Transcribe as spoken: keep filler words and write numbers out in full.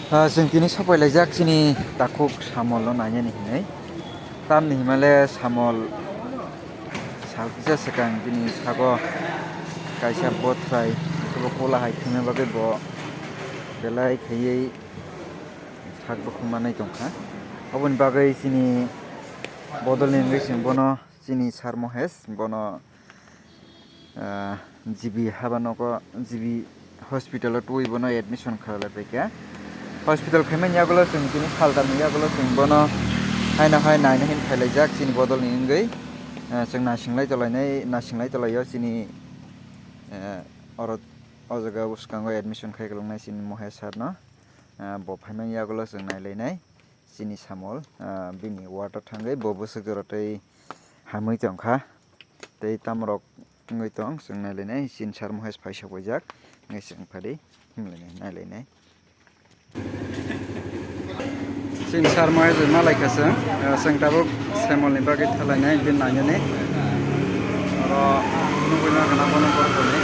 Ah, chwng tini sopai laijak chini takhuk samol no nainani hinwi. Tamni himale samol sal kisa swkang bini sago kaisa bothrai, bo kola hai thwngna bagwi bo belai khaiwi sak bukhuk manwi tongkha. Oboni bagwi chini bodolni wngwi chwng bono chini Sir Mohesh bono, ah, G B haba nogo, G B hospital o twi bono admission khalai paikha. Hospital khaimani yagulo chwng tini saltamni yagulo chwng bono haino hai naina hin phailaijak chini bodolni wngwi. Ah, chwng nasinglai tolainai, nasinglai tolaio chini, ah, oro o jaga bwskango admission khai kwlwngnai chini Mohesh sir no. Ah, bo phaimani yagulo chwng nailainai. Chini samol, ah, bini ward o thangwi bo bwswk jora tei hamwi tongkha. Tei tamorok wngwi tong, chwng nailainai, chini Sir Mohesh phai sokpaijak, wngwi chwng phadi himlainai, nailainai. Chini Sir Mohesh bai malaikha chwng, ah, chwng tabuk samolni bagwi thalainai, bini nainani. Oro nugwi mankhana bono borokni.